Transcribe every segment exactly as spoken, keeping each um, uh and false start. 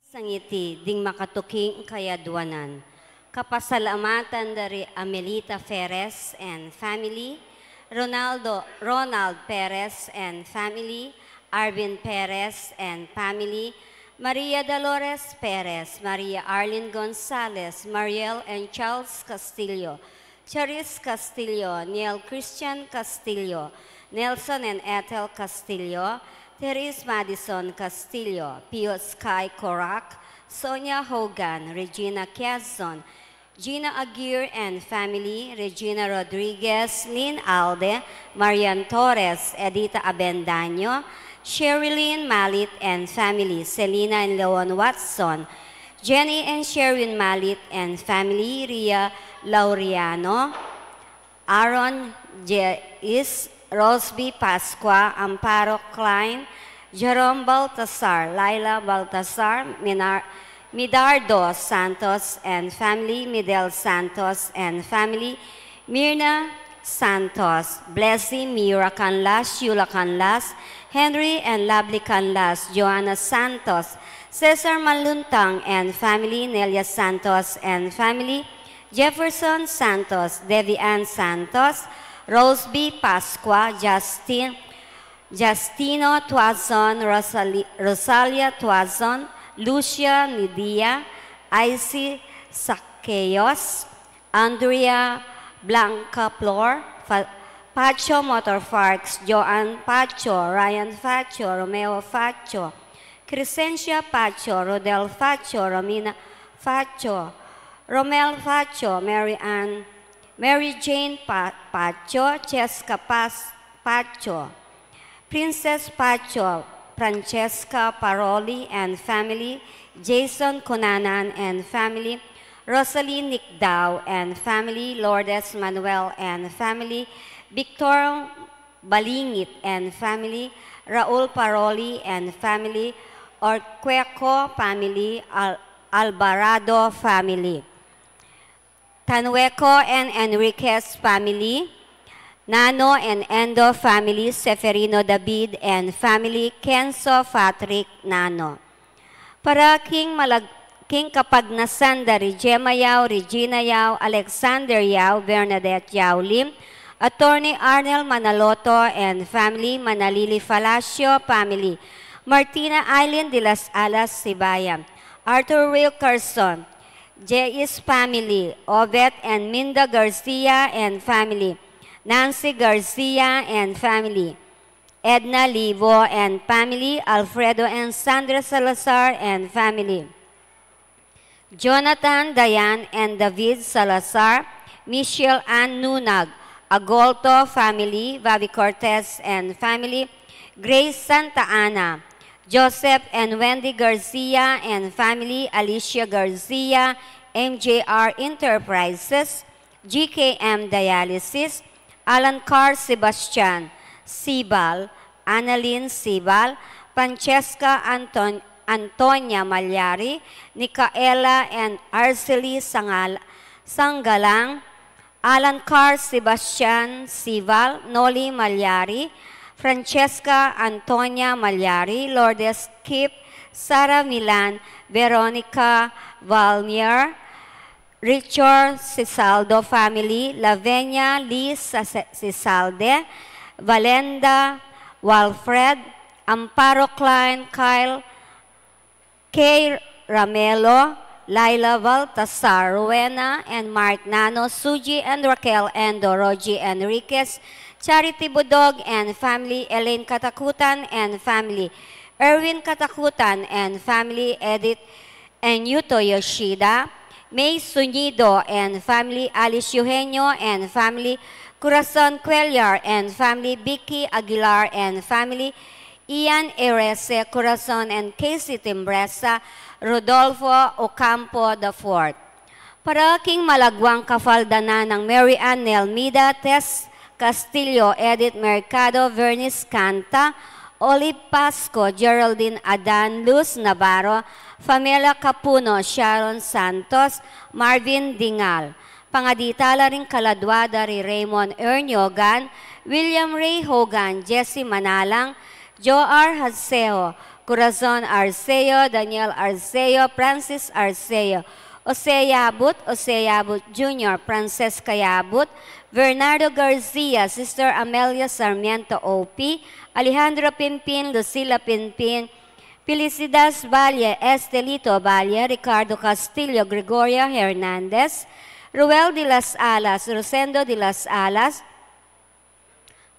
Sangiti ding makatuking kayaduanan. Kapasalamatan da ri Amelita Perez and family, Ronaldo, Ronald Perez and family, Arvin Perez and family, Maria Dolores Perez, Maria Arlene Gonzalez, Mariel and Charles Castillo, Charis Castillo, Neil Christian Castillo, Nelson and Ethel Castillo, Therese Madison Castillo, Pius Kai Corac, Sonia Hogan, Regina Quezon, Gina Aguirre and family, Regina Rodriguez, Lynn Alde, Marian Torres, Edita Abendaño, Sherilyn Malit and family, Selina and Leon Watson, Jenny and Sherwin Malit and family, Ria Laureano, Aaron J. Is, Rosby Pascua, Amparo Klein, Jerome Baltasar, Laila Baltasar, Minar-, Midardo Santos and family, Midel Santos and family, Mirna Santos, Blessing Miura Canlas, Yula Canlas, Henry and Lovely Canlas, Joanna Santos, Cesar Maluntang and family, Nelia Santos and family, Jefferson Santos, Debbie Ann Santos, Rose B. Pascua, Justin, Justino Tuazon, Rosali-, Rosalia Tuazon, Lucia Nidia, Icy Saqueos, Andrea Blanca Flor, Fa-, Pacho Motor Parks, Joan Pacho, Ryan Pacho, Romeo Pacho, Crescencia Pacho, Rodel Pacho, Romina Pacho, Romel Pacho, Mary Ann, Mary Jane Pa-, Pacho, Cheska Pas-, Pacho, Princess Pacho, Francesca Paroli and family, Jason Cunanan and family, Rosalie Nicdao and family, Lourdes Manuel and family, Victor Balingit and family, Raul Paroli and family, Orqueco family, Al-, Alvarado family, Tanueco and Enriquez family, Nano and Endo family, Seferino David and family, Kenzo Patrick Nano. Para king malag-, king kapagnasan da ri Gemma Yao, Regina Yao, Alexander Yao, Bernadette Yao Lim, Attorney Arnel Manaloto and family, Manalili Palacio family, Martina Eileen de las Alas Sibayan, Arthur Wilkerson, Jais family, Obet and Minda Garcia and family, Nancy Garcia and family, Edna Libo and family, Alfredo and Sandra Salazar and family, Jonathan, Diane and David Salazar, Michelle Ann Nunag, Agolto family, Bobby Cortez and family, Grace Santa Ana, Joseph and Wendy Garcia and family, Alicia Garcia, M J R Enterprises, G K M Dialysis, Alan Carl Sebastian Sibal, Annalyn Sibal, Francesca Anton-, Antonia Malyari, Nicaela and Arcely Sangal-, Sanggalang, Alan Carl Sebastian Sibal, Noli Malyari, Francesca Antonia Malyari, Lourdes Kip, Sara Milan, Veronica Valmier, Richard Sisaldo family, Lavinia Lee Sase-, Sisalde, Valenda Walfred, Amparo Klein, Kyle, Kay Ramelo, Laila Baltasar, Rowena and Mark Nano, Suji and Raquel Endo, Rogie Enriquez, Charity Budog and family, Elaine Katakutan and family, Erwin Katakutan and family, Edith and Yuto Yoshida, May Sunido and family, Alice Eugenio and family, Corazon Cuellar and family, Vicky Aguilar and family, Ian Erese Corazon and Casey Timbresa, Rodolfo Ocampo the fourth. Para king malaguang kapaldanan nang Mary Ann Nelmida, Tess Castillo, Edith Mercado, Vernice Canta, Olive Pasco, Geraldine Adan, Luz Navarro, Pamela Capuno, Sharon Santos, Marvin Dingal. Pangaditala ring kaladua da ri Raymond Erniogan, William Ray Hogan, Jesse Manalang, Joar Hadseo, Corazon Arceo, Daniel Arceo, Francis Arceo, Jose Yabut, Jose Yabut Junior, Francesca Yabut, Bernardo Garcia, Sister Amelia Sarmiento O P, Alejandro Pinpin, Lucila Pinpin, Felicidad Valle, Estelito Valle, Ricardo Castillo, Gregoria Hernandez, Ruel de las Alas, Rosendo de las Alas,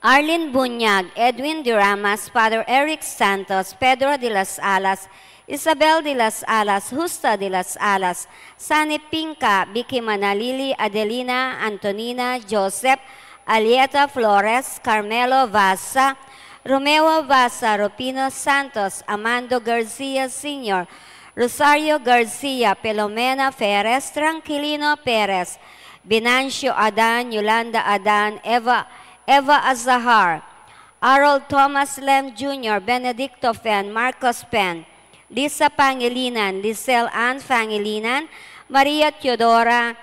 Arlene Bunyag, Edwin Diramas, Father Eric Santos, Pedro de las Alas, Isabel de las Alas, Justa de las Alas, Sani Pinca, Vicky Manalili, Adelina, Antonina, Joseph, Alieta Flores, Carmelo Vaza, Romeo Vaza, Rufino Santos, Amando Garcia Senior, Rosario Garcia, Filomena Perez, Tranquilino Perez, Venancio Adan, Yolanda Adan, Eva, Eva Azahar, Harold Thomas Lem Junior, Benedicto Fen, Marcos Fen, Lisa Pangilinan, Lisel Ann Pangilinan, Maria Teodora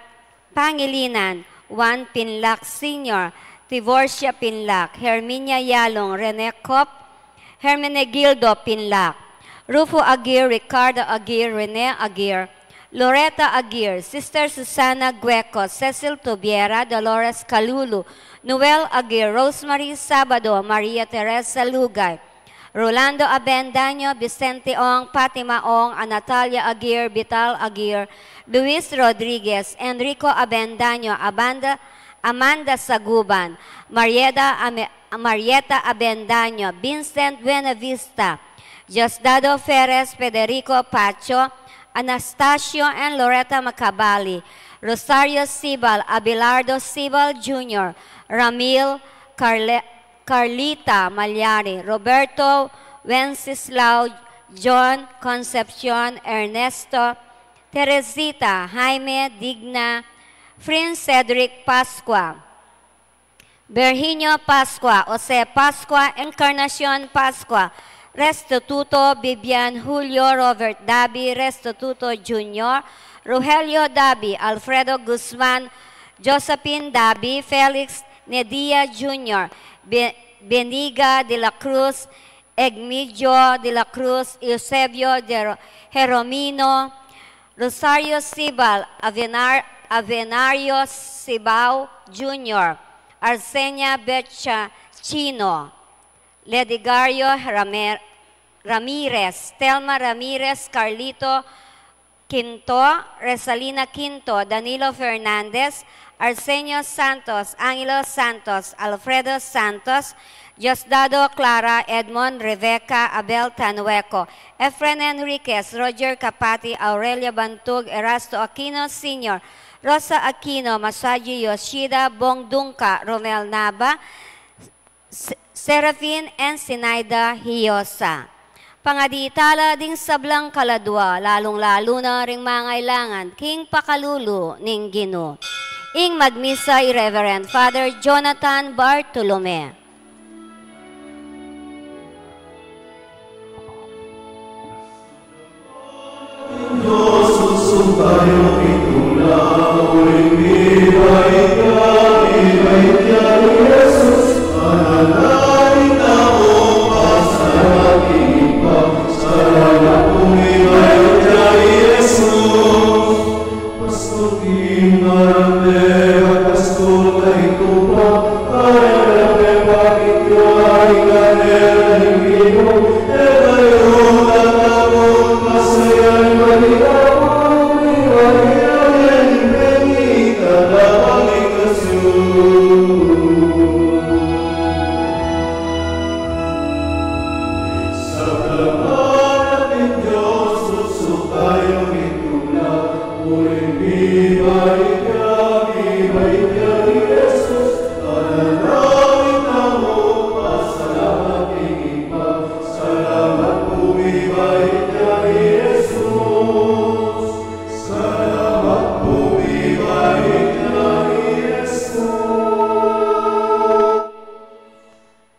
Pangilinan, Juan Pinlac Senior, Tivorcia Pinlac, Herminia Yalong, Rene Cop, Hermenegildo Pinlac, Rufo Aguirre, Ricardo Aguirre, Rene Aguirre, Loretta Aguirre, Sister Susana Gueco, Cecil Tubiera, Dolores Calulu, Noel Aguirre, Rosemary Sabado, Maria Teresa Lugay, Rolando Abendaño, Vicente Ong, Fatima Ong, Anatalia Aguirre, Vital Aguirre, Luis Rodriguez, Enrico Abendaño, Abanda, Amanda Saguban, Marieta Ame-, Marieta Abendaño, Vincent Buenavista, Diosdado Ferres, Federico Pacho, Anastasio and Loretta Macabali, Rosario Sibal, Abelardo Sibal Junior, Ramil, Carle-, Carlita Malyari, Roberto Wenceslao, John, Concepcion, Ernesto, Teresita, Jaime, Digna, Prince Cedric Pascua, Virginio Pascua, Jose Pascua, Encarnacion Pascua, Restituto, Bibian, Julio, Robert Dabi, Restituto Junior, Rogelio Dabi, Alfredo Guzman, Josephine Dabi, Felix Nedia Junior, Be-, Beniga de la Cruz, Egmidio de la Cruz, Eusebio de Ro-, Jeromino, Rosario Sibal, Avenar-, Avenario Sibao Junior, Arsenia Becha Chino, Ledigario Ramer-, Ramirez, Telma Ramirez, Carlito Quinto, Resalina Quinto, Danilo Fernandez, Arsenio Santos, Angelo Santos, Alfredo Santos, Diosdado, Clara, Edmond, Rebecca, Abel Tanueco, Efren Enriquez, Roger Capati, Aurelia Bantug, Erasto Aquino Senior, Rosa Aquino, Masaji Yoshida, Bong Dunca, Romel Nava, Se-, Serafin and Sinaida Hiosa. Pangadi tala ding sablang kaladua, lalung-lalu na ring mangailangan king pakalulu ning Ginu. Ing magmisa i Reverend Father Jonathan Bartolome.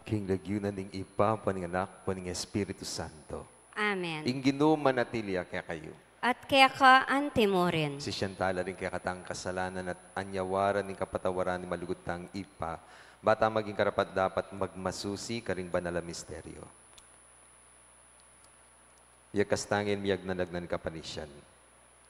King lagyu na ning Ibpa, ampo ning Anak, ampo ning Espiritu Santo. Amen. Ing Ginu manatili ya kekayu. At keka antimurin. Sisian tala ring kekatang kasalanan at anyawaran ning kapatawaran ning malugud tang Ibpa, ba ta maging karapat-dapat magmasusi karing banal a misteryo. Yakas tangin miyagnan-agnan kapanisian.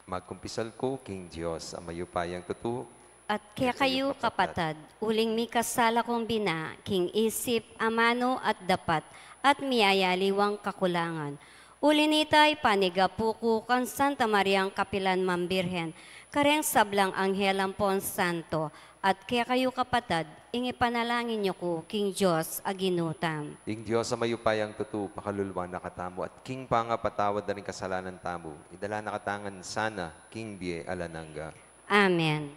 Magkumpisal ku king Dios a mayupayang tutu. At kekayu, kapatad, uling mikasala kung bina, king isip, amanu, at dapat, at miyayaliwang kakulangan. Uli nita, ipanigapu ku kang Santa Mariang kapilan man Birhen, kareng sablang anghel ampon santo, at kekayu, kapatad, ing ipanalangin yu ku king Dios a Ginu tamu. Ing Dios a mayupayang tutu, pakalulwan na katamu, at king pangapatawad da ring kasalanan tamu, idala na katamu ngan sana king bie alang angga. Amen.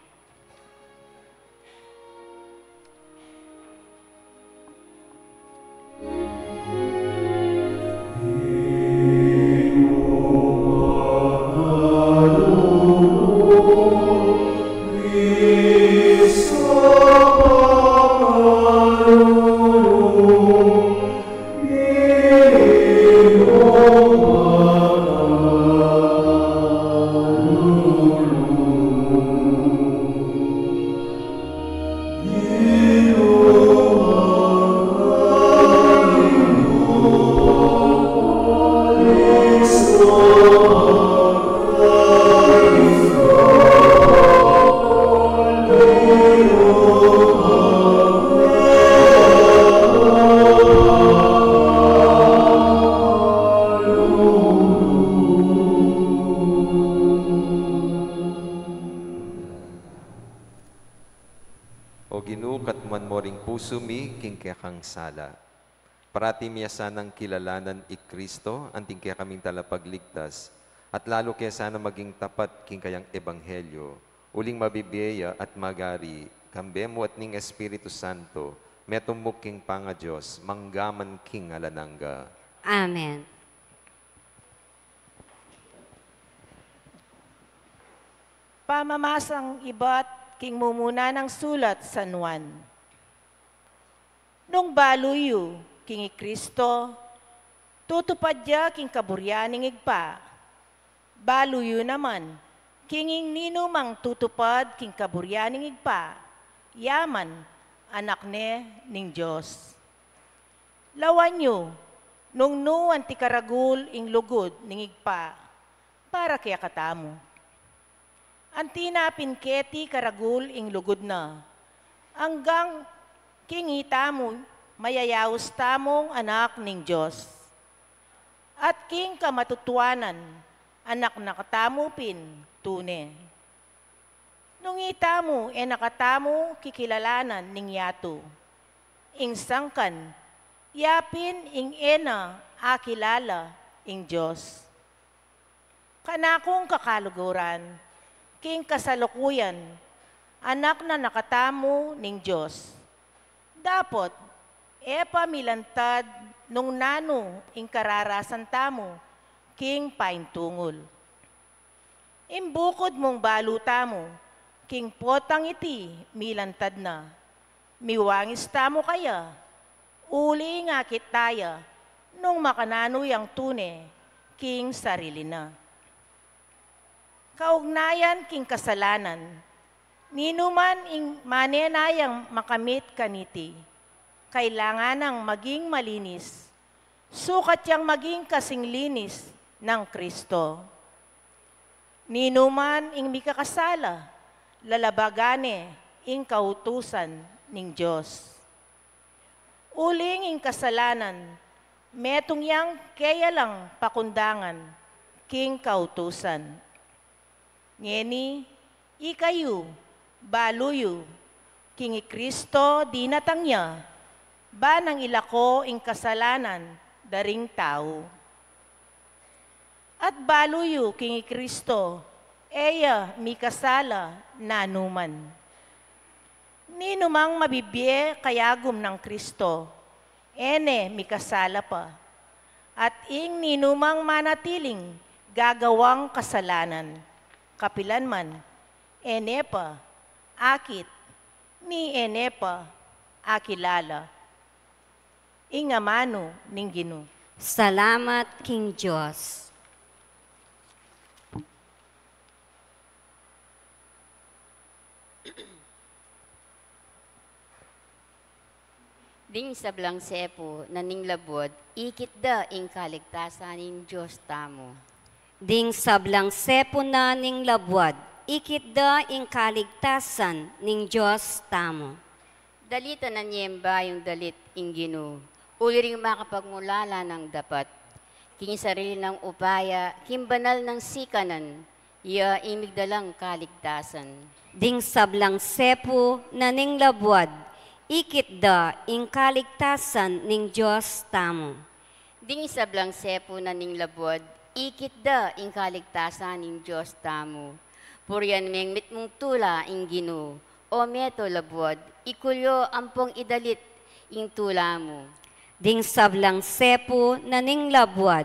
O Ginu, katmuan mo ring pusu mi king kekang sala. Parati mi ya sanang kilalanan i Kristo, anting kekaming talapagligtas, at lalu ke sana maging tapat king kayang ebanghelyo, uling mabibie ya at magari, kambe mu at ning Espiritu Santo, metung mu king pangaDios, mangga man king alang angga. Amen. Pamamasang ibat king mumuna nang sulat San Juan. Nung balu yu king i Kristo, tutupad ya king kaburian ning Ibpa. Balu yu naman king ing ninumang tutupad king kaburian ning Ibpa, ya man anak ne ning Dios. Lawan yu nung nu anti karagul ing lugud ning Ibpa para kekatamu. Anti na pin keti karagul ing lugud na, anggang king itamu mayayaus tamung anak ning Dios, at king kamatutuanan, anak na katamu pin tune. Nung itamu e na katamu kikilalanan ning yatu, ing sangkan, ya pin ing e na akilala ing Dios. Kanakung kakaluguran, king kasalukuyan, anak na na katamu ning Dios. Dapot e pa milantad nung nanu ing kararasan tamu king paintungul. Ing bukud mung balu tamu king potang iti milantad na. Miwangis tamu kaya, uli ing akit taya nung makananu yang tune king sarili na. Kaugnayan king kasalanan, ninuman ing mane na yang makamit kaniti, kailangan nang maging malinis, sukat yang maging kasing linis nang Kristo. Ninuman ing mikakasala, lalabagan ne ing kautusan ning Dios. Uling ing kasalanan, metung yang keya lang pakundangan king kautusan. Ngeni, ikayu, balu yu, king i Kristo dinatang ya, ba nang ilako ing kasalanan da ring tau. At balu yu king i Kristo, e ya mikasala nanuman. Ninumang mabibie kayagum nang Kristo, e ne mikasala pa. At ing ninumang manatiling gagawang kasalanan, kapilan man, e ne pa akit, ni e ne pa akilala. Ing amanu ning Ginu. Salamat king Dios. Ding sablang sepu na ning labuad, ikit da ing kaligtasan ning Dios tamu. Ding sablang sepu na ning labuad, ikit da ing kaligtasan ning Dios tamu. Dalita na niyemba yung dalit ing Ginu, uli ring makapagmulala nang dapat. King sarili nang upaya, king banal nang sikanan, iya ing migdalang kaligtasan. Ding sablang sepu na ning labuad, ikit da ing kaligtasan ning Dios tamu. Ding sablang sepu na ning labuad, ikit da ing kaligtasan ning Dios tamu. Purian meng mitmung tula ing Ginu, o meto labuad, ikulyo ampong idalit ing tula mu. Ding sablang sepu na ning labuad,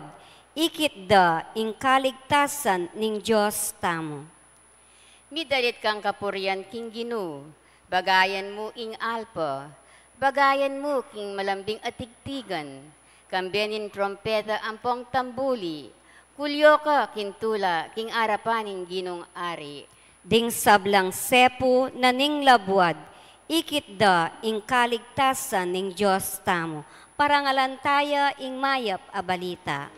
ikit da ing kaligtasan ning Dios tamu. Midalit kang kapurian king Ginu, bagayan mu ing alpa, bagayan mu king malambing a tigtigan, kambe ning trompeta ampong tambuli, kulyo ka king tula king arapan ning Ginung Ari. Ding sablang sepu na ning labuad, ikit da ing kaligtasan ning Dios tamu. Parangalan taya ing mayap a balita.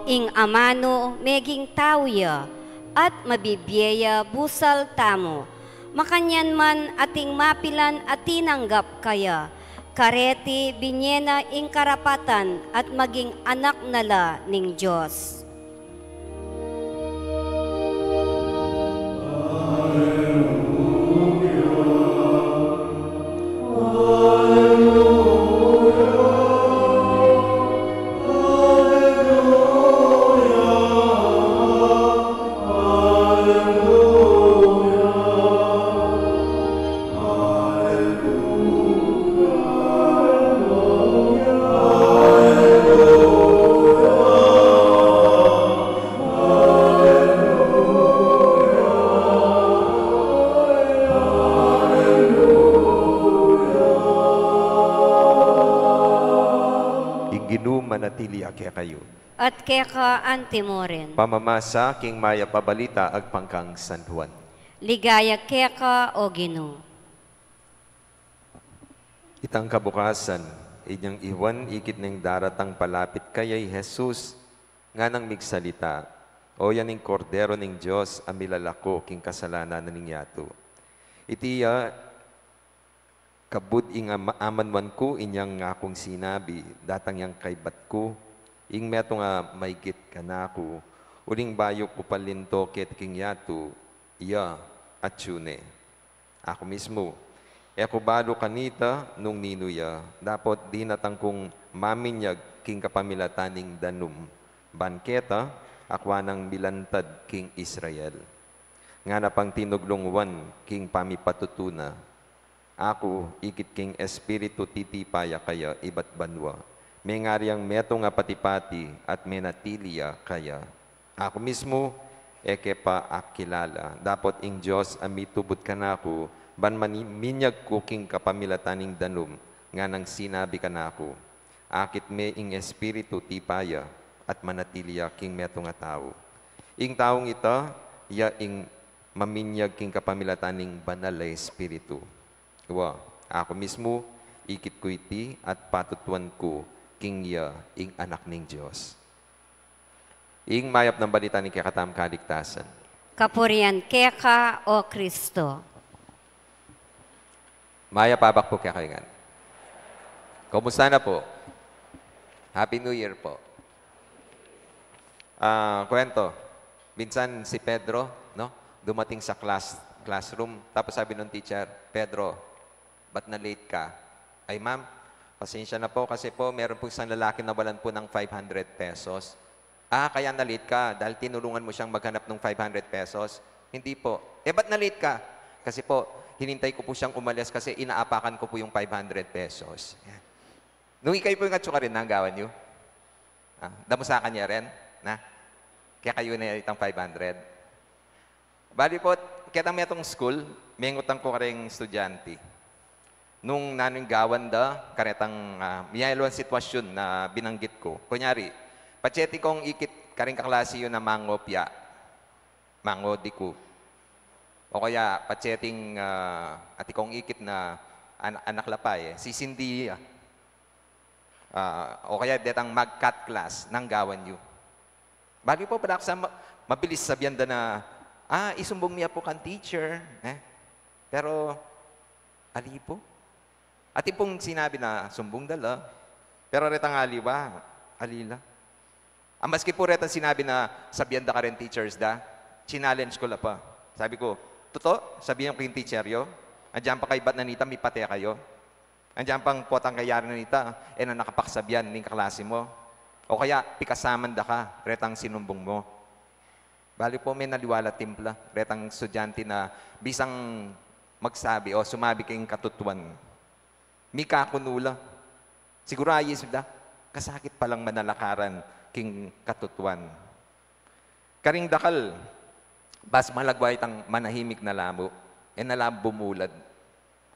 Ing amanu meging tau ya, at mabibie ya busal tamu. Makanyan man ating mapilan a tinanggap kaya, kareti binye na ing karapatan at maging anak na la ning Dios. Ing Ginu manatili ya kekayu. At keka antimurin. Pamamasa king mayap a balita agpang kang San Juan. Ligaya keka, o Ginu. Itang kabukasan, inyang i Juan ikit neng daratang palapit kaya i Jesus, nganang migsalita, "O yan ing Kordero ning Dios a milalako king kasalanan ning yatu." Iti ya kabud ing ama-, amanuan ku inyang ngakung sinabi, datang yang kaybat ku, ing metung a maigit kanaku, uling bayu ku pa linto keti king yatu, iya atyu ne. Aku mismu, e ku balu kanita nung ninu ya, dapot dinatang kung maminyag king kapamilatan ning danum, ban keta, akua nang milantad king Israel. Ngana pang tinuglung Juan king pamipatutu na, "Aku ikit king Espiritu titipa ya kaya ibat banua. Mengari yang metung a patipati at menatili ya kaya. Aku mismu, e ke pa akilala, dapot ing Dios a mitubud kanaku, ban mani-, minyag ku king kapamilatan ning danum, nganang sinabi kanaku, 'Akit me ing Espiritu tipa ya, at manatili ya king metung a tau.' Ing taung ita, ya ing maminyag king kapamilatan ning Banal a Espiritu. Wa, aku mismu, ikit ku iti, at patutuan ku king iya ing Anak ning Dios." Ing mayap nang balita ning kekatamung kaligtasan. Kapurian keka, o Kristo. Mayap a abak pu kekayu ngan. Kumusta na po? Happy New Year po. Ah, kwento. Minsan si Pedro, no? Dumating sa class, classroom. Tapos sabi nung teacher, "Pedro, ba't na-late ka?" "Ay, ma'am, pasensya na po kasi po meron po isang lalaki nawalan po ng five hundred pesos." "Ah, kaya na-late ka dahil tinulungan mo siyang maghanap ng five hundred pesos?" "Hindi po." "Eh, ba't na-late ka?" "Kasi po, hinintay ko po siyang umalis kasi inaapakan ko po yung five hundred pesos." Yan. Nung ikayu po yung atsu karin, nanggawan yu? Ah, damusakan ya rin, na? Kekayu na itang five hundred. Bali po, ketang metung school, mengutan ku kareng estudyante nung nanu ing gawan da karetang, ah, miyayaliwang sitwasyun na binanggit ku. Kunyari, patse atin kung ikit kareng kaklase yu na mangopya, mangodiku. O kaya, patse atin, ah, atin kung ikit na an-, anak la pa, e, sisindi ya. Ah, o kaya detang mag-cut class, nanu ing gawan yu? Bali po, balaku sana ma-, mabilis sabian da na, "Ah, isumbung mi ya pu kang teacher," e. Pero, ali po. Atin pung sinabi na sumbung da la. Pero retang aliwa, ali la. A, maski pu retang sinabi na sabian da kareng teachers da, chinallenge ku la pa. Sabi ku, "Tutu, sabian yu king teacher yu? Andiyan pa kayu, bat nanita mipate kayu? Andiyan pang potang kayari nanita, e na nakapagsabian ning kaklase mu? O kaya, pikasaman da ka retang sinumbung mu?" Bali po, menaliwa la timpla retang estudyante na bisang magsabi o sumabi king katutuan. Mikakunu la. Siguru ayis da, kasakit palang manalakaran king katutuan. Karing dakal, mas malagwa itang manahimik na la mu, e na la bumulad.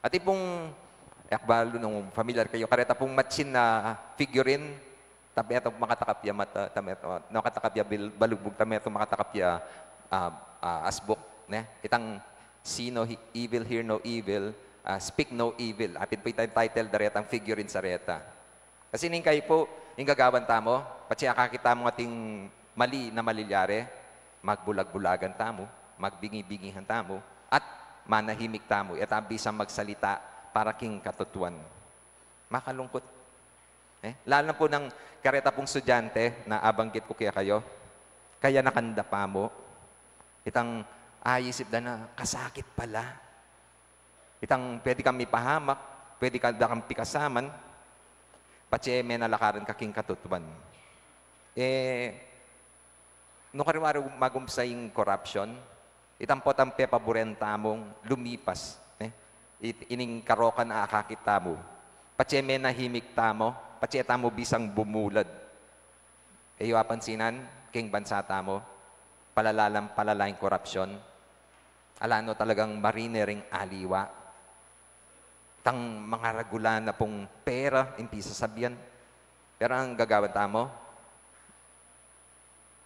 Atin pung, e ku balu nung familiar kayu kareta pung matsin na figurine, ta metung makatakap ya mata, ta metung, makatakap ya bil-, balugbug, ta metung makatakap ya, ah, ah, asbuk, ne? Itang "See no he-, evil, hear no evil, ah, speak no evil." Atin pu itang title da retang figurine sa reta. Kasi ning kayu pu, ing gagawan tamu, patse akakit tamu atin mali na malilyari, magbulag-bulagan tamu, magbingi-bingihan tamu, at manahimik tamu, e tamu bisang magsalita para king katutuan. Makalungkut. E, lalu na pu nang kareta pung estudyante na abanggit ku kekayu, kayanakan da pamu. Itang aisip da na, kasakit pala. Itang pwede kang mipahamak, pwede ka da kang pikasaman, patse menalakaran ka king katutuan. E, nung kariwari mag-umpisa ing korapsyon, itang potang pepaburen tamung lumipas, e? It-, ining karokan a akakit tamu. Patse menahimik tamu, patse tamu bisang bumulad. E yu apansinan, king bansa tamu, palala lang palala ing korapsyon. Ala no talagang marine ring aliwa. Itang mangaragula na pung pera, ing pisasabian. Pero ang gagawan tamu,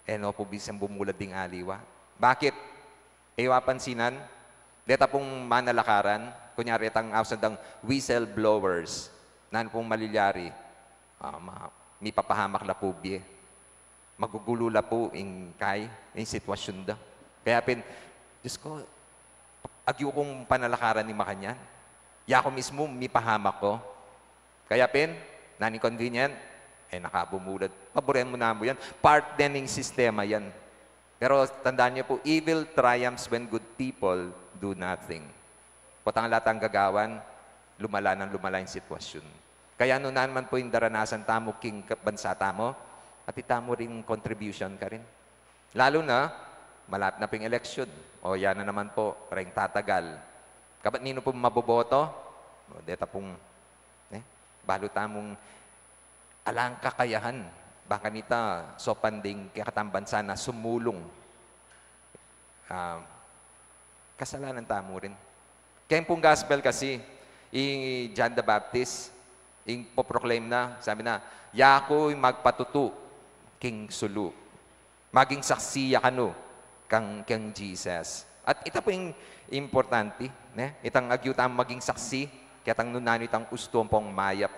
e no pu bisang bumulad ding aliwa. Bakit? E yu apansinan, deta pung manalakaran, kunyari itang ausan dang whistleblowers, nanu pung malilyari, ah, ma-, mipapahamak la pu bie. Magugulo la pu ing kay, ing sitwasyun da. Kaya pin, Diyos ko, agyu kung panalakaran ing makanyan. Yaku mismu, mipahamak ku. Kaya pin, nanu ing convenient, e na ka bumulad. Paburen mu namu yan. Part din ning sistema yan. Pero tandaan niyo po, evil triumphs when good people do nothing. Potang ala tang gagawan, lumala nang lumala ing sitwasyun. Kaya nung nanu man pu ing daranasan tamu king ka-, bansa tamu, atin tamu ring contribution karin. Lalu na, malapit na pu ing eleksyon. O, yan na naman pu, reng tatagal. Kabat ninu pu maboboto? O, deta pung, e, balu tamung alang kakayahan. Baka nita, saupan ding kekatang bansa na sumulung. Ah, kasalanan tamu rin. Keng pung gospel kasi, i John the Baptist, ing poproclaim na, sabi na, "Yaku ing magpatutu king sulu. Maging saksi ya kanu kang, kang Jesus." At ita pu ing importante, ne? Itang agyu tamung maging saksi, ketang nung nanu itang ustu ampong mayap.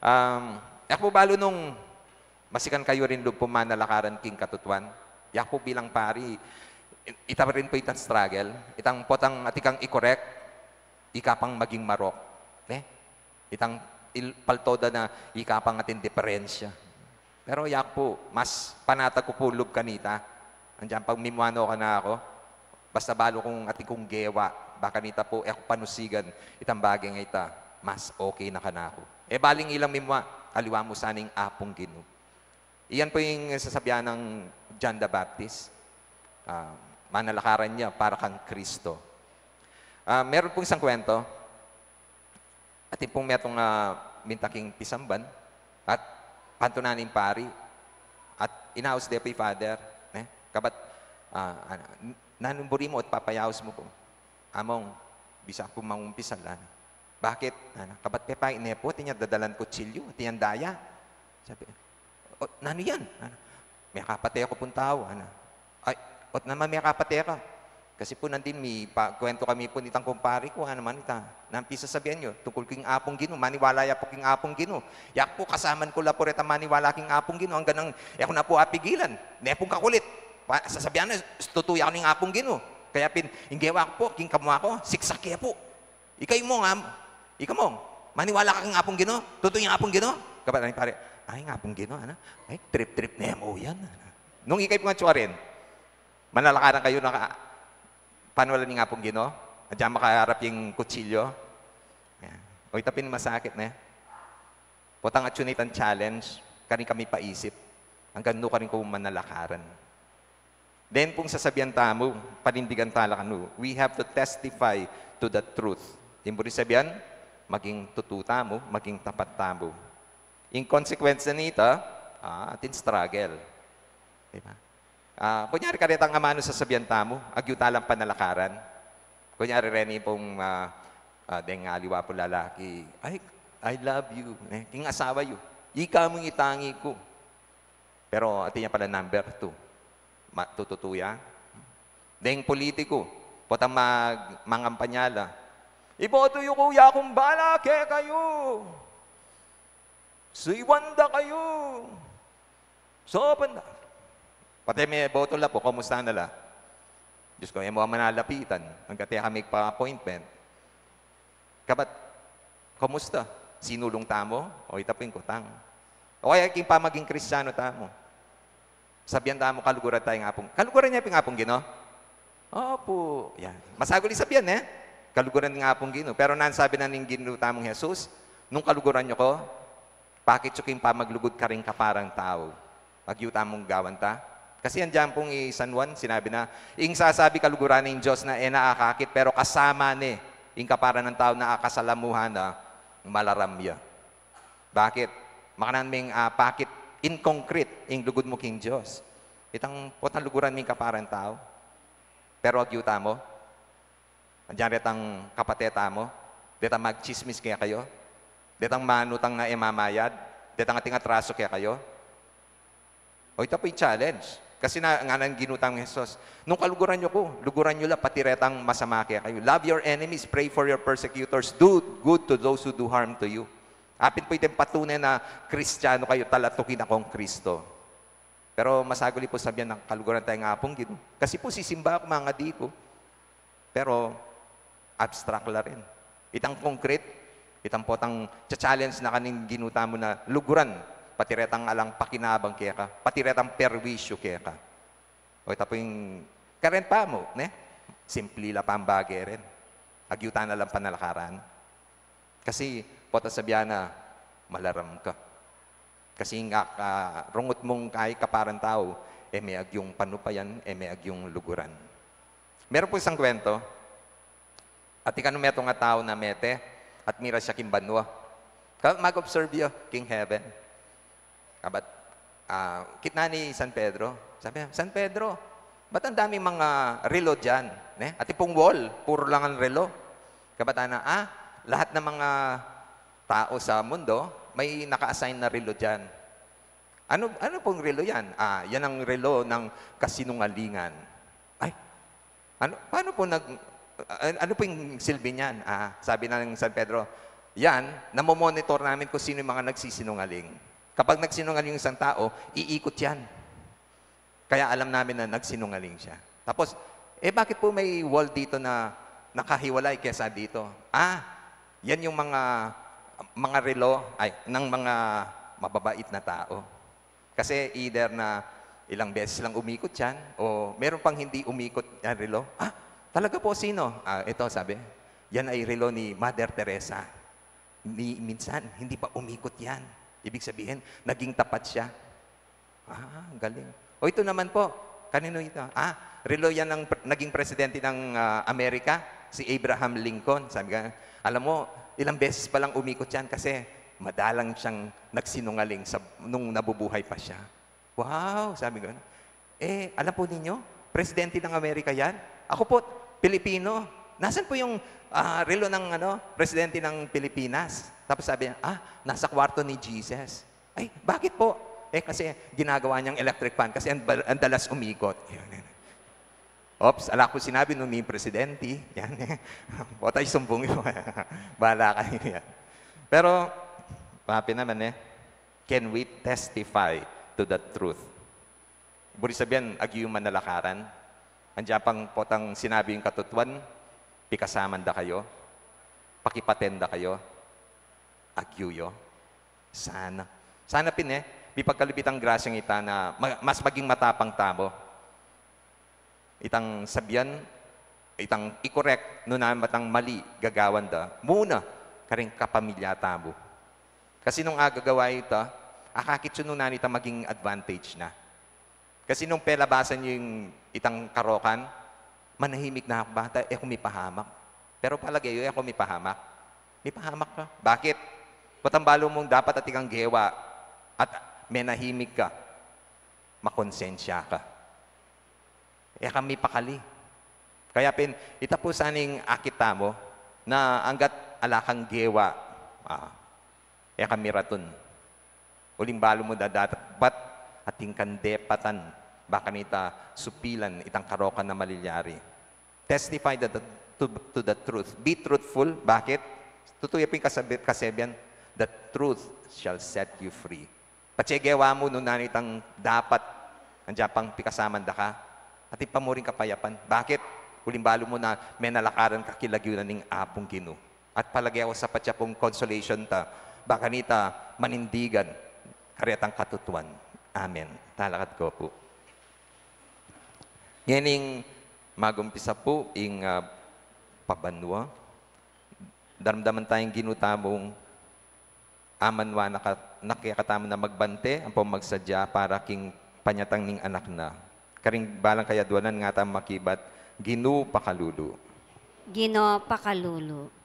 Um, e ku pu balu nung masikan kayu rin lub pu manalakaran king katutuan. Yaku pu bilang pari, ita rin pu itang struggle, itang potang atin kang i-correct, ika pang maging marok. Ne? Itang il-, palto da na ika pang atin diperensya. Pero yaku pu, mas panatag ku pu lub kanita. Andiyan pang mimwano kanaku. Basta balu kung atin kung gewa, baka nita pu, e ku panusigan, itang bage nga ita, mas okay na kanaku. E baling ilang mimwa, aliwa mu sana ing Apung Ginu. Iyan pu ing sasabian nang John the Baptist. Ah, manalakaran ya para kang Kristo. Ah, meron pung isang kwento. Atin pung metung, ah, minta king pisamban, at pantunan ning pari, at inaus de pu i Father, ne? Kabat, ah, ano, Nanung buri mu, ot papayaus mu ku? Among, bisa ku mangumpisal, ana. Bakit? Ana, kabat pe pa, ine pu, atin yang dadalan kutsilyu, atin yang daya. Sabi, "O, nanu yan?" Ana, "Mekapate ku pung tau," ana. "Ay, ot naman mekapate ka?" Kasi pu nandin, mipakwentu kami pu nitang kumpari ku, ana man ita, "Nanu pin sasabian yu tungkul king Apung Ginu? Maniwala ya pu king Apung Ginu." Yaku pu, kasaman ku la pu retang maniwala king Apung Ginu, anggang e ku na pu apigilan. Ne pung kakulit. Pa-, sasabian na, tutu ya ning Apung Ginu. Kaya pin, ing gewa ku pu, king kamua ku, siksak ke pu. Ikayu mung, am, ika mung, maniwala ka king Apung Ginu? Tutu yang Apung Ginu? Kabat ning pari, "Ay, ing Apung Ginu, ana? Ay, trip-trip ne mu yan, ana." Nung ikayu pung atsu karin, manalakaran kayu, naka-, paniwala ning Apung Ginu? Agyang makaarap ing kutsilyu? Yan. O, ita pin masakit, ne? Potang atsu na itang challenge, karin kami paisip, anggang nu karin ku manalakaran. Then pung sasabian tamu, panindigan tala kanu, we have to testify to the truth. Ing buri sabian, maging tutu tamu, maging tapat tamu. Ing konsekwensya nita, ah, atin struggle. Di ba? Ah, kunyari, karetang amanu sasabian tamu, agyu talang panalakaran. Kunyari, reni pung, ah, ah, deng aliwa pung lalaki, "Ay, I love you, ne, king asawa yu. Ika mung itangi ku." Pero atin ya pala number two. Ma-, tututu ya? Deng pulitiku, potang mag-, mangampanya la, "Iboto yu ku, ya kung bala kekayu. Suyuan da kayu. Sopan da." Pati me boto la pu, kumusta na la? Diyos ku, e mu manalapitan. Anggang e kami pa-appointment. Kabat, kumusta? Sinulung tamu? O, ita pin kutang. O kaya king pamaging Kristiyanu tamu, sabian tamu, kaluguran taya ing Apung, kaluguran ye pu ing Apung Ginu? Opu. Yan. Masagul ing sabian, e? Kaluguran ing Apung Ginu. Pero nanu sabi na ning Ginu tamung Jesus? "Nung kaluguran yu ku, pakit yu king pamaglugud karing kaparang tau." Agyu tamung gawan ta. Kasi agyang pung i San Juan, sinabi na, ing sasabi kaluguran na ing Dios na e na akakit, pero kasama ne ing kaparang tau na akasalamuhan na, malaram ya. Bakit? Makananu meng, ah, pakit in concrete ing lugud mu king Dios? Itang potang luguran me ing kaparang tau. Pero agyu tamu, agyang retang kapate tamu, detang magtsismis kekayu, detang manutang na e mamayad, detang atin atraso kekayu. O, ita pu ing challenge. Kasi na, ngana ning Ginu tamung Jesus, "Nung kaluguran yu ku, luguran yu la pati retang masama kekayu. Love your enemies, pray for your persecutors, do good to those who do harm to you." Apin pu itang patune na Kristiyanu kayu, talatuki na kang Kristo. Pero masagul i pu sabian na kaluguran taya ing Apung Ginu. Kasi pu sisimba ku, mangadi ku. Pero abstract la rin. Itang konkret, itang potang cha-challenge na ka ning Ginu tamu na luguran, pati retang alang pakinabang keka, pati retang perwisyu keka. O, ita pu ing karen pa mu, ne? Simpli la pang bage rin. Agyu ta na lang panalakaran. Kasi potang sabian na, malaram ka. Kasi ing ak-, ah, rungut mung kekayu kaparang tau, e me agyung panupayan, e me agyung luguran. Meron pung isang kwento, atin kanu metung a tau na mete, at miras ya king banua. Ka-, mag-observe ya king heaven. Kabat, ah, kitnan ne i San Pedro. Sabi, "San Pedro, ba't ang daming mga relo diyan?" Ne? Atin pung wall, puro lang ang relo. Kabat ana, "Ah, lahat ng mga tao sa mundo, may naka-assign na relo diyan." "Ano, ano pung relo yan?" "Ah, yan ang relo ng kasinungalingan." "Ay, ano, paano po nag-, a-, ano po yung silbi niyan?" "Ah," sabi ng San Pedro, "yan, namomonitor namin kung sino yung mga nagsisinungaling. Kapag nagsinungaling yung isang tao, iikot yan. Kaya alam namin na nagsinungaling siya." Tapos, "Eh, bakit po may wall dito na nakahiwalay kesa dito?" "Ah, yan yung mga, mga relo, ay, ng mga mababait na tao. Kasi either na ilang beses lang umikot yan, o meron pang hindi umikot yan relo." "Ah, talaga po, sino?" "Ah, ito," sabi, "yan ay relo ni Mother Teresa. Ni, minsan, hindi pa umikot yan. Ibig sabihin, naging tapat siya." "Ah, ang galing. O, ito naman po, kanino ito?" "Ah, relo yan ng pre-, naging presidente ng, ah, Amerika, si Abraham Lincoln." Sabi ka, "Alam mo, ilang beses palang umikot yan kasi madalang siyang nagsinungaling sa, nung nabubuhay pa siya." "Wow," sabi ko. "Eh, alam po ninyo, Presidente ng Amerika yan? Ako po, Pilipino. Nasaan po yung, ah, relo ng, ano, presidente ng Pilipinas? Tapos sabi niya, "Ah, nasa kwarto ni Jesus." "Ay, bakit po?" "Eh, kasi ginagawa niyang electric fan kasi ang, ang dalas umikot." Ops, ala ko sinabi nung ni presidente. Yan eh. Bota isumbong yun. Bahala kayo yan. Pero, papi naman eh, can we testify to the truth? Buri sabian, agyu manalakaran. Andiyan pang potang sinabi yung katutuan, pikasaman da kayo, pakipaten da kayo, agyu yo. Sana. Sana pin eh, mipagkalub itang grasyang ita na ma-, mas maging matapang tamu. Itang sabian, itang i-correct, nung naman itang mali, gagawan da. Muna, karing kapamilya tamu. Kasi nung agagawa ita, akakit yu nung nanu ita maging advantage na. Kasi nung pelabasan yu yung itang karokan, manahimik na ako bata, e ku mipahamak. Pero palage yu, e ku mipahamak. Mipahamak ka. Bakit? Potang balu mung dapat atin kang gewa at menahimik ka, makonsensya ka. E ka mipakali. Kaya pin, ita pu sana ing akit tamu na anggat ala kang gewa, ah, e ka miratun. Uling balu mu dadatbat atin kang depatan, ba kanita supilan itang karokan a malilyari. Testify the, the, to, to the truth. Be truthful. Bakit? Tutu ya pin kasabi-, kasebian, "The truth shall set you free." Patse gewa mu nung nanu itang dapat, andiyan pang pikasaman da ka, atin pa mu ring kapayapan. Bakit? Uling balu mu na menalakaran ka kilagyu na ning Apung Ginu. At palage ku sapat ya pung consolation ta, ba kanita manindigan, karetang katutuan. Amen. Talakad ko pu. Ngening magumpisa pu ing, ah, pabanua, daramdaman tayang Ginu tamung amanwa na ka-, na kekatamu na magbante, ampong magsadya para king panyatang ning Anak na. Karing balang kayaduanan nga tamu makibat, Ginu pakalulu. Ginu pakalulu.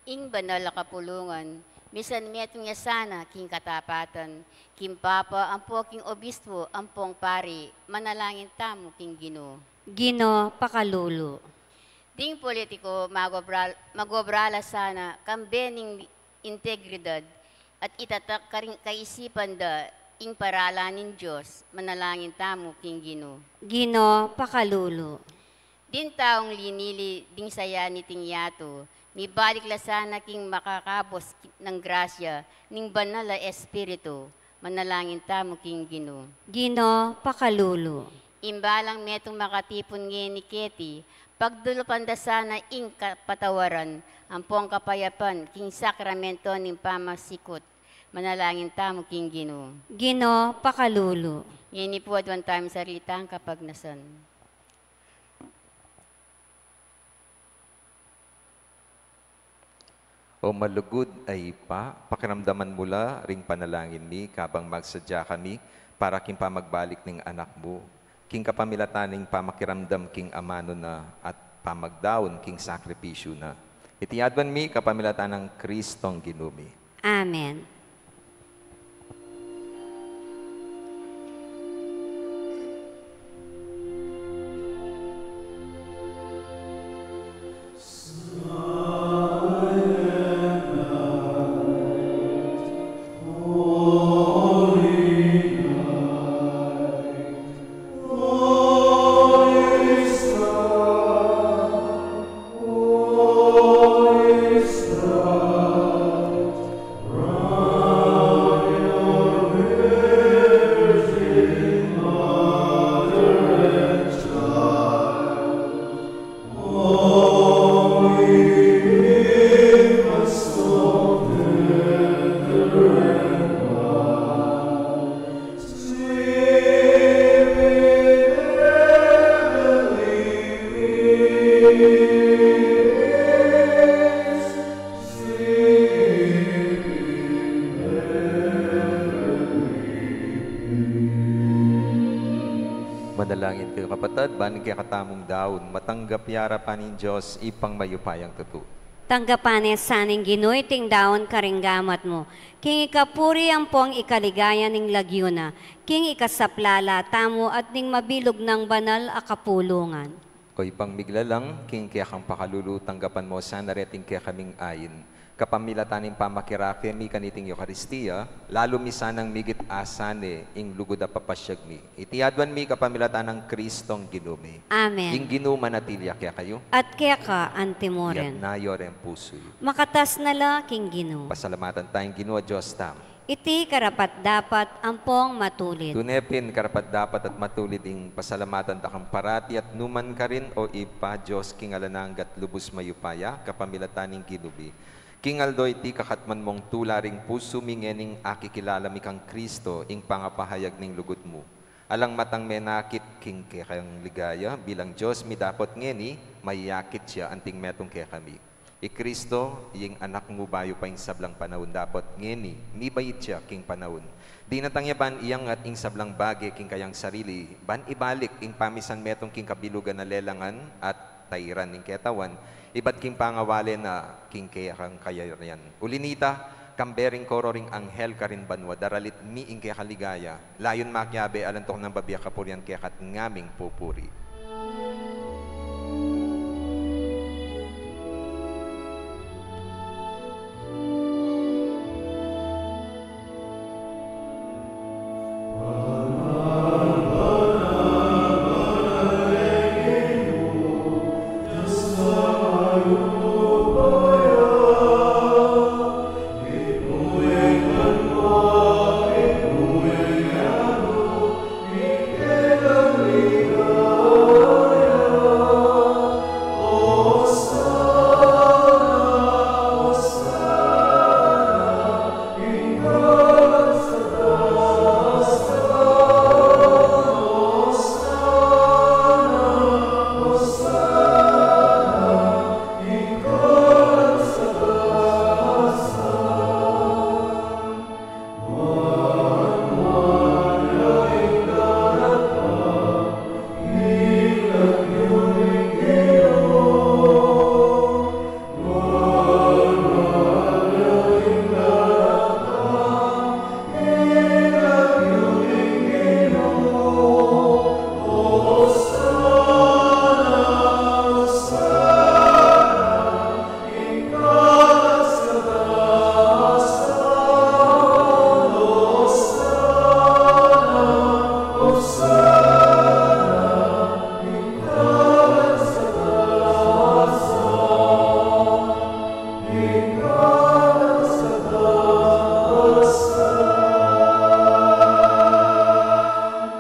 Ing banal a kapulungan, misan metung ya sana king katapatan, king Papa ampo king Obispo ampong pari, manalangin tamu king Ginu. Ginu pakalulu. Ding politiko, magobra-, magobra la sana kambe ning integridad, at itatak karing kaisipan da ing paralan ning Dios, manalangin tamu king Ginu. Ginu pakalulu. Ding taung linili ding saya niting yatu, mibalik la sana king makakabus nang grasya ning Banal a Espiritu, manalangin tamu king Ginu. Ginu pakalulu. Ing balang metung makatipun ngeni keti, pagdulupan da sana ing kapatawaran ampong kapayapan king sakramento ning pamasikut, manalangin tamu king Ginu. Ginu pakalulu. Ngeni pu aduan tamu sarili tang kapagnasan. O malugud a Ibpa, pakiramdaman mu la ring panalangin mi kabang magsadya kami para king pamagbalik ning Anak mu, king kapamilatan ning pamakiramdam king amanu na at pamagdaun king sakripisyu na. Iti aduan mi kapamilatan nang Kristong Ginu mi. Amen. Manalangin kayu, kapatad, ban ing kekatamung daun matanggap ya arapan ning Dios Ibpang mayupayang tutu. Tanggapan ne sa ning Ginu iting daun karing gamat mu, king ikapuri ampong ikaligaya ning lagyu na, king ikasaplala tamu at ning mabilug nang banal a kapulungan. O Ibpang miglalang, king kekang pakalulu tanggapan mo sana reting kekaming ain, kapamilatan ning pamakirake mi kaniting Eukaristia, lalu mi sanang migit-asane ing lugud a papasyag mi. Iti aduan mi kapamilatan nang Kristong Ginu mi. Amen. Ing Ginu manatili ya kekayu. At keka antimurin. Iyatas yu reng pusu yu. Makatas na la king Ginu. Pasalamatan taya ing Ginu a Dios tamu. Iti karapat-dapat ampong matulid. Tune pin karapat-dapat at matulid ing pasalamatan da kang parati at nukarin man, o Ibpa, Dios king alang angga at lubus mayupaya, kapamilatan ning Ginu mi. King aldo iti kakatman mung tula ring pusu mi ngening akikilala mi kang Kristo, ing pangapahayag ning lugud mu. Alang matang menakit king kekang ligaya, bilang Dios mi dapot ngeni, mayakit ya anting metung kekami. I Kristo, ing Anak mu bayu pa ing sablang panaun dapot ngeni, mibait ya king panaun. Dinatang ya ban iyangat ing sablang bage king kayang sarili, ban ibalik ing pamisan metung king kabilugan a lelangan at tairan ning ketawan, ibat king pangawale na king kekang kayarian. Uli na nita, kambe ring koro ring anghel karin banua, daralit mi ing keka ligaya, layun makiabe alang tuknang babie kapurian keka at ngaming pupuri.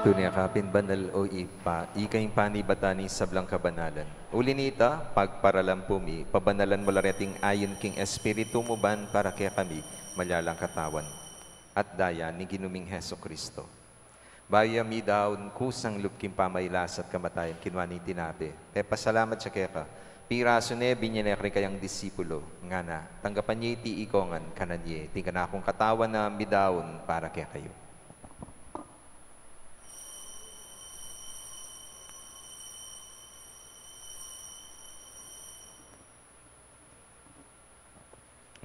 Tune ka pin banal, o Ibpa, ika ing panibatan ning sablang kabanalan. Uli na nita, pagparalampu mi, pabanalan mu la reting ain king Espiritu mu ban para kekami, malyalang katawan at daya ning Ginu ming Jesucristo. Bayu ya midaun kusang lub king pamailas at kamatayan, kinua ne ing tinape, pepasalamat ya keka, pirasu ne, binye ne karing kayang disipulo, ngana, tanggapan ye iti ikong ngan, kanan ye, iti ing kanakung katawan a midaun para kekayu.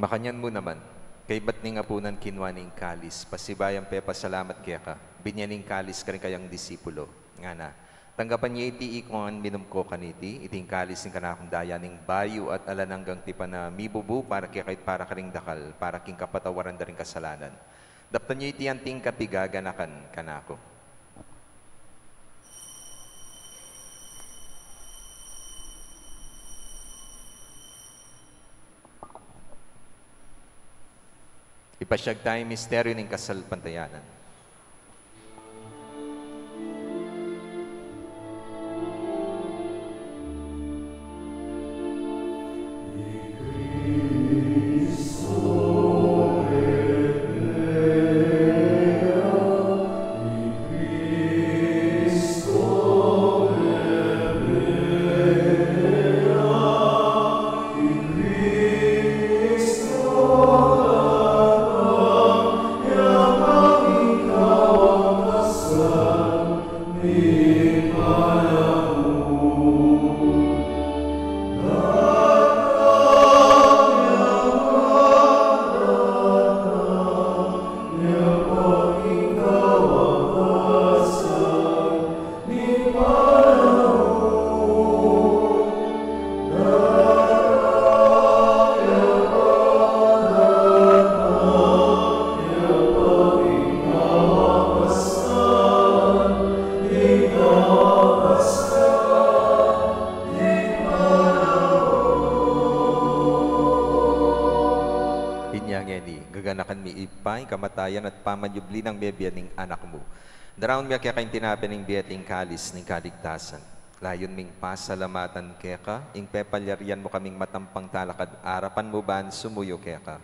Makanyan mu naman, kaybat ning apunan kinua ne ing kalis, pasibayu yang pepasalamat keka, binye ne ing kalis karing kayang disipulo, ngana, tanggapan ye iti ikong ngan, minum ko kaniti, iti ing kalis ning kanakung daya ning bayu at alang anggang tipan a mibubu para kekayu at para karing dakal, para king kapatawaran da ring kasalanan. Daptan ye iti anting kapigaganakan kanaku. Ipasyag taya ing misteryu ning kasalpantayanan. Ganakan mi, Ibpa, ing kamatayan at pamanyubli nang mebie ning Anak mu. Daraun mi keka ing tinape ning bie at ing kalis ning kaligtasan. Layun ming pasalamatan keka ing pepalyarian mu kaming matampang talakad arapan mu ban sumuyu keka.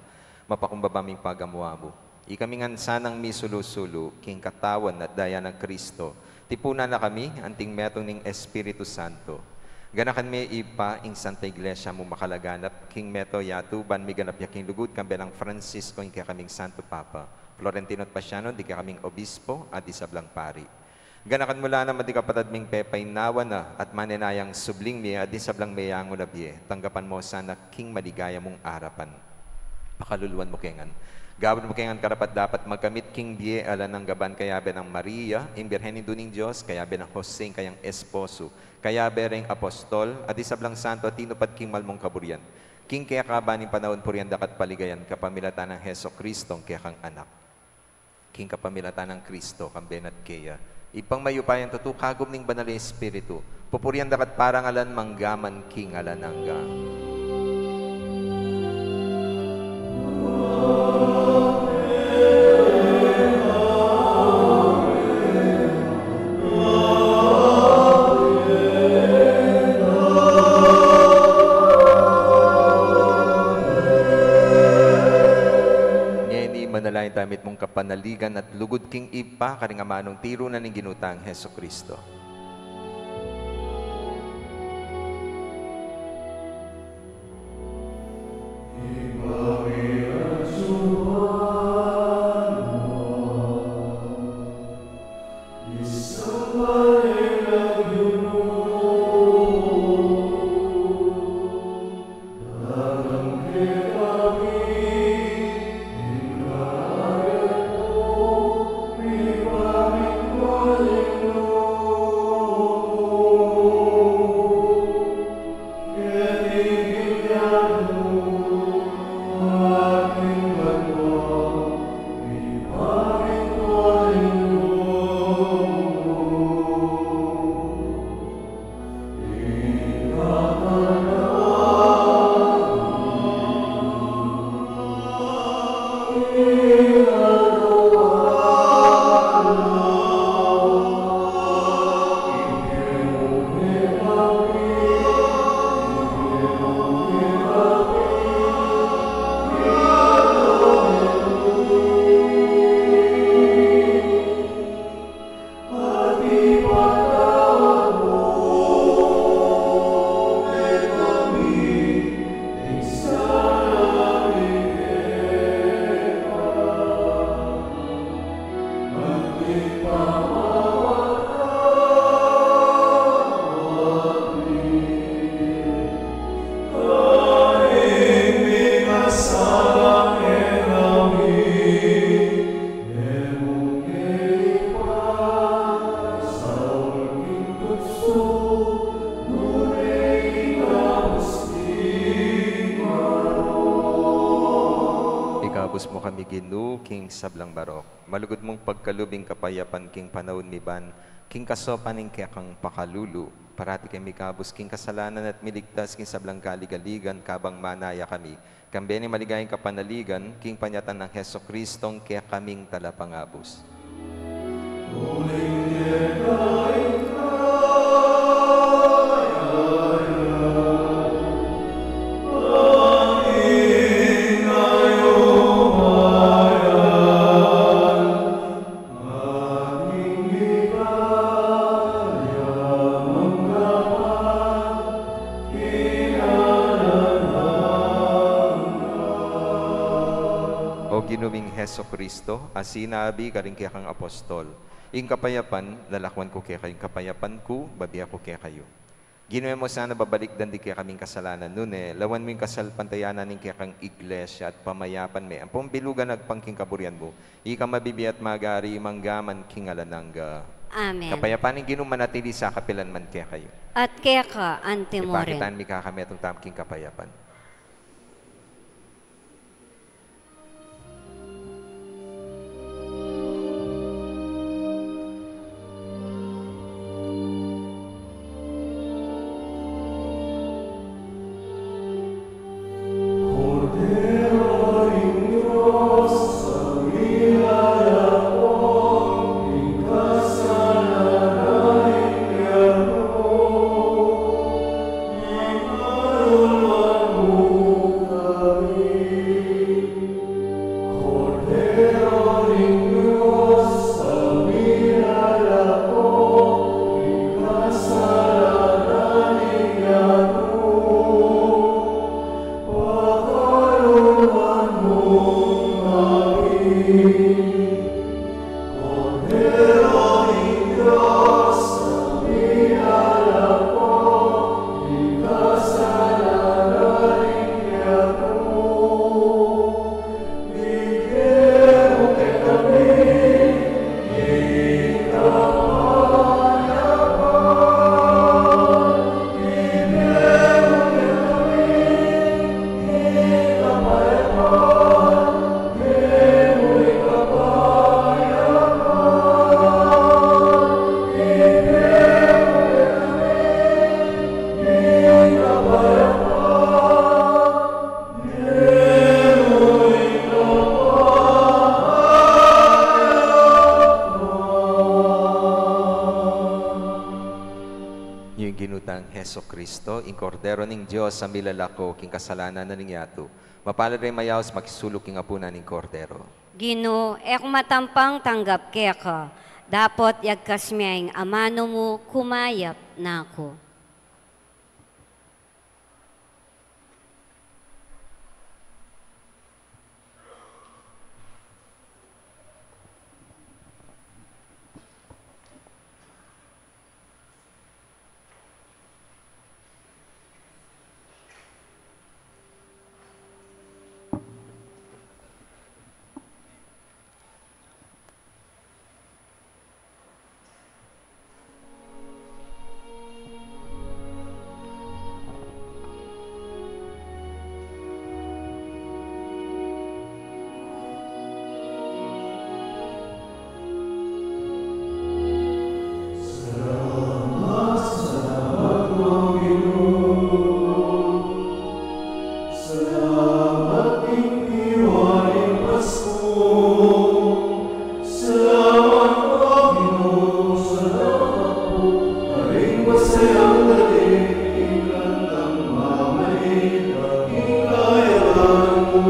Mapakumbaba ming pagamuan mu. Ikami ngan sanang misulu-sulu king katawan at daya nang Kristo, tipunan na kami anting metung ning Espiritu Santo. Ganakan me, Ibpa, ing Santa Iglesia mu makalaganap king mabilug a yatu ban miganap ya king lugud, kambe nang Francisco, ing kekaming Santo Papa, Florentino at Pasiano, ding kekaming obispo at ding sablang pari. Ganakan mu la naman ding kapatad ming pepainawa na at manenayang subling mie at ding sablang meyangu na bie. Tanggapan mu sana king maligaya mung arapan. Pakaluluan mu ke ngan. Gawan mu ke ngan karapat-dapat magkamit king bie alang angga ban kayabe nang Maria, ing Birhen Indu ning Dios, kayabe nang Jose, ing kayang esposo, kayabe ring apostol, at ding sablang santo a tinupad king mal mung kaburian. King keka ban ing panaun purian da ka at paligayan kapamilatan nang Jesucristo, ing kekang Anak. King kapamilatan nang Kristo, kambe na at keya, Ibpang mayupayang tutu, kagum ning Banal a Espiritu, pupurian da ka at parangalan mangga man king alang angga. Ngeni manalangin tamu mitmung kapanaligan at lugud king Ibpa, karing amanung tiru na ning Ginu tang Jesucristo. Ikabus mu kami, Ginu, king sablang barok. Malugud mung pagkalub ing kapayapan king panaun mi ban, king kasaupan ning kekang pakalulu, parati keng mikabus king kasalanan at miligtas king sablang kaligaligan, kabang manaya kami kambe ning maligayang kapanaligan king panyatang nang Jesucristong kekaming Talapangabus. O Ginu ming Jesucristo, a sinabi karing kekang apostol, "Ing kapayapan lalakwan ku kekayu, ing kapayapan ku babie ku kekayu." Ginu, e mu sana babalikdan ding kekaming kasalanan, nune lawan mu ing kasalpantayanan ning kekang Iglesia at pamayapan me ampong bilugan agpang king kaburian mu, ika mabibie at magari mangga man king alang angga. Amen. Ing kapayapan ning Ginu manatili sa kapilan man kekayu. At keka anti mu rin. Ipakit tamu ing mikametung tamu king kapayapan. Kordero ning Dios, a milalako king kasalanan na ning yatu. Mapalad ring mayaus makisuluk king apunan ning Kordero. Ginu, e ku matampang tanggap keka, dapot yagkas me ing amanu mu, kumayap na ku. Salamat king piwa ning Pasku. Salamat, O Ginu, salamat pu, karing masayang lagyu ing kantang mamanit king kayaban mu.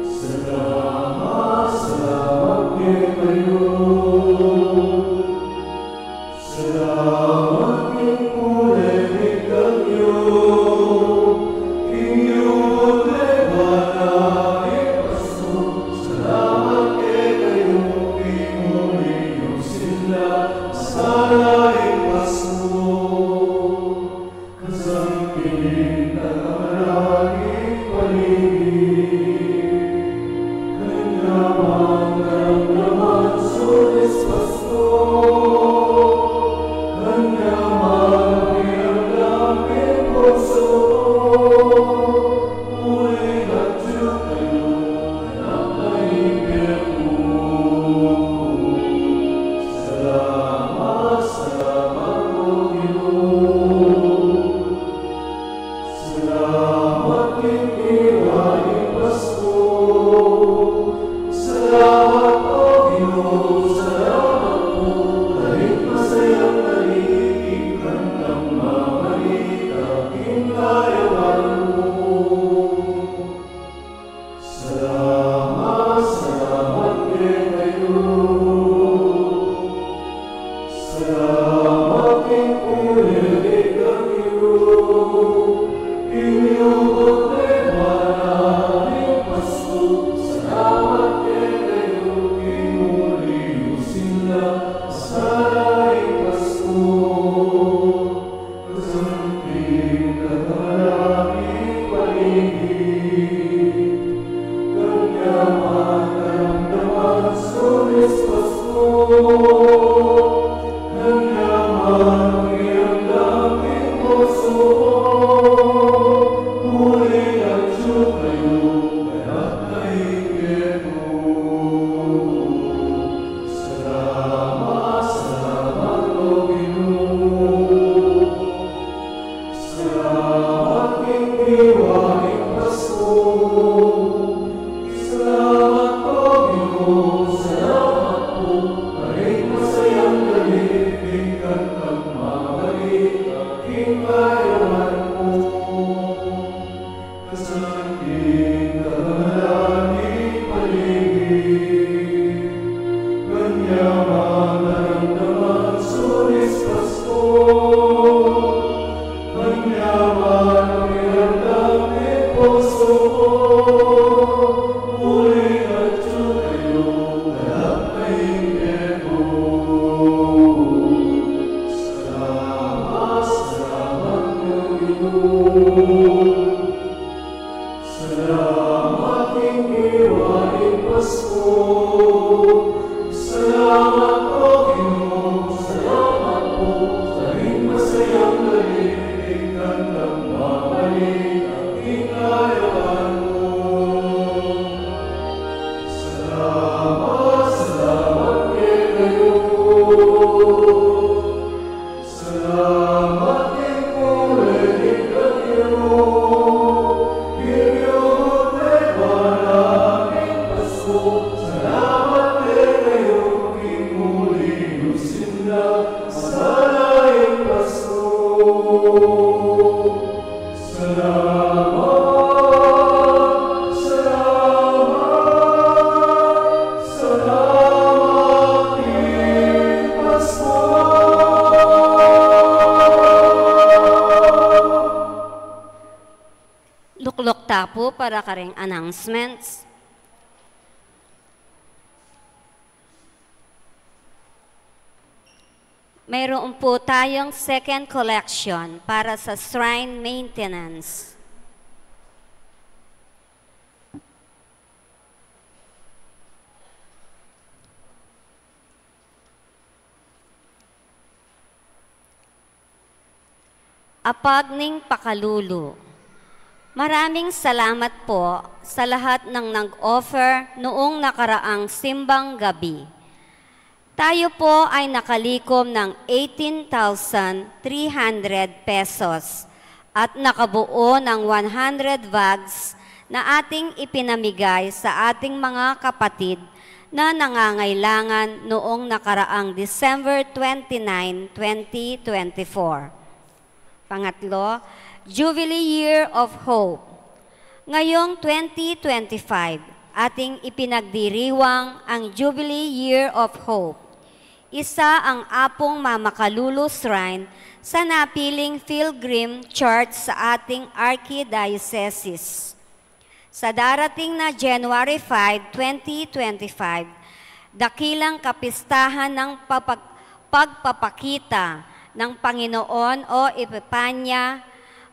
Salamat, salamat kekayu. Salamat king pule ning kangyu, king yubut lebana ipasmu. Salamat kekayu king muli yung sinla, sana ipasmu. Kasangkaling taga-malaking paligid, kanya man karamdaman sulis pastor, kanya man pakiramdam king pusu, uling atyu kayu, anak na ing Ginu. Salamat, salamat, O Ginu. Salamat king piwa ning Pasku. Salamat, O Ginu, salamat pu, karing masayang lagyu ing kantang mamanit king kayaban mu. Salamat, salamat kekayu. Salamat king pule ning kangyu, king yubut lebana ipasmu. Salamat kekayu king muli yung sinla, sana ipasmu. Kasangkaling taga-malaking paligid, kanya man karamdaman sulis pastor, kanya man pakiramdam king pusu, uling atyu kayu, anak na ing Ginu. Salamat, salamat, O Ginu. Salamat king piwa ning Pasku. Salamat, O Ginu, salamat pu, karing masayang lagyu ing kantang mamanit king kayaban mu. Kasangkaling taga-malaking paligid, kanya man karamdaman sulis pasku, kanya man pakiramdam king pusu, uling atyu kayu, anak na ing Ginu. Salamat, salamat, O Ginu. Salamat king piwa ning Pasku. Salamat, O Ginu, salamat pu, karing masayang lagyu ing kantang Lukta po para karing announcements. Mayroon po tayong second collection para sa shrine maintenance. Apag ning pakalulu. Maraming salamat po sa lahat ng nag-offer noong nakaraang simbang gabi. Tayo po ay nakalikom ng eighteen thousand three hundred pesos at nakabuo ng one hundred bags na ating ipinamigay sa ating mga kapatid na nangangailangan noong nakaraang December twenty-nine, twenty twenty-four. Pangatlo, Jubilee Year of Hope. Ngayong twenty twenty-five, ating ipinagdiriwang ang Jubilee Year of Hope. Isa ang Apung Mamakalulu Shrine sa napiling pilgrim church sa ating archdiocese. Sa darating na January five, twenty twenty-five, dakilang kapistahan ng papag-, pagpapakita ng Panginoon o Epipanya,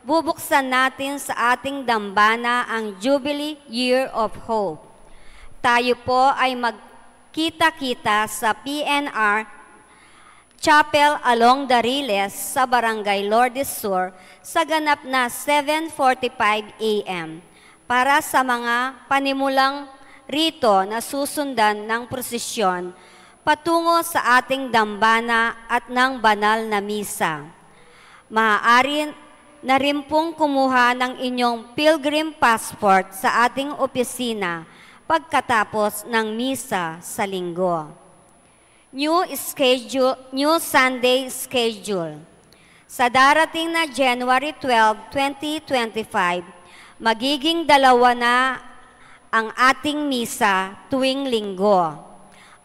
bubuksan natin sa ating dambana ang Jubilee Year of Hope. Tayo po ay magkita-kita sa P N R Chapel along Dariles sa Barangay Lourdes Sur sa ganap na seven forty-five A M para sa mga panimulang rito na susundan ng prosesyon patungo sa ating dambana at ng banal na misa. Maaari na rin pong kumuha ng inyong pilgrim passport sa ating opisina pagkatapos ng misa sa Linggo. New schedule, new Sunday schedule. Sa darating na January twelve, twenty twenty-five, magiging dalawa na ang ating misa tuwing Linggo.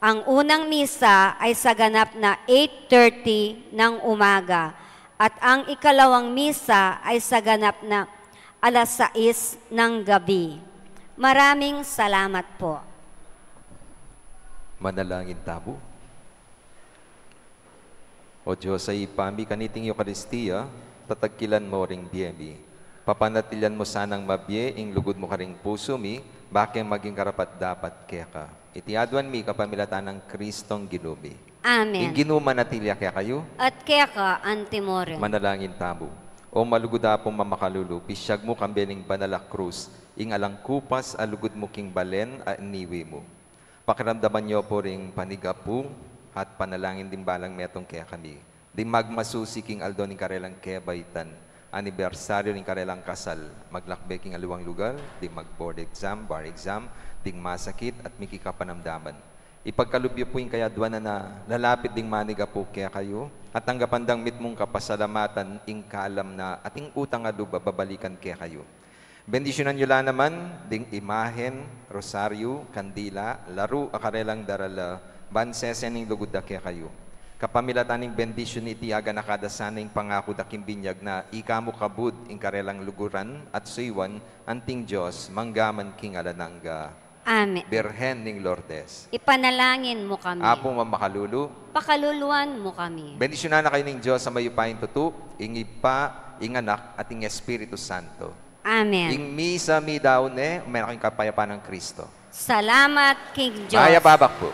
Ang unang misa ay sa ganap na eight thirty ng umaga at ang ikalawang misa ay sa ganap na alas sais ng gabi. Maraming salamat po. Manalangin tamu. O Dios a Ibpa mi, kaniting Eukaristia, tatagkilan mu ring bie mi. Papanatilian mu sanang mabie ing lugud mu karing pusu mi, bakeng maging karapat-dapat keka. Iti aduan mi kapamilatan nang Kristong Ginu mi. Amen. Ing Ginu manatili ya kekayu. At keka antimurin. Manalangin tamu. O malugud a Apung mamakalulu, pisyag mu kambe ning banal a krus ing alang kupas a lugud mu king balen a iniwi mu. Pakiramdaman yu pu ring panigapu at panalangin ding balang metung kekami. Ding magmasusi king aldo ning karelang kebaitan, anibersaryu ning karelang kasal, maglakbe king aliwang lugar, ding mag-board exam, bar exam, ding masakit at mikikapanamdaman. Ipagkalub yu pu ing kayadwanan a lalapit ding manigapu kekayu, at tanggapan dang mitmung kapasalamatan ing kalam na ating utang a lub a babalikan kekayu. Bendisyunan yu la naman ding imahen, rosaryu, kandila, laru a karelang darala, ban sese ning lugud da kekayu. Kapamilatan ning bendisyun iti, aganaka da sana ing pangaku da king binyag na ika mu kabud ing karelang luguran at suyuan, anting Dios, mangga man king alang angga. Amen. Birhen ning Lourdes, ipanalangin mu kami. Apung mamakalulu, pakaluluan mu kami. Bendisyunan na kayu ning Dios a mayupayang tutu, ing Ibpa, ing Anak, at ing Espiritu Santo. Amen. Ing misa meyari ne, ume na kayung kapayapan nang Kristo. Salamat king Dios. Mayap a abak pu.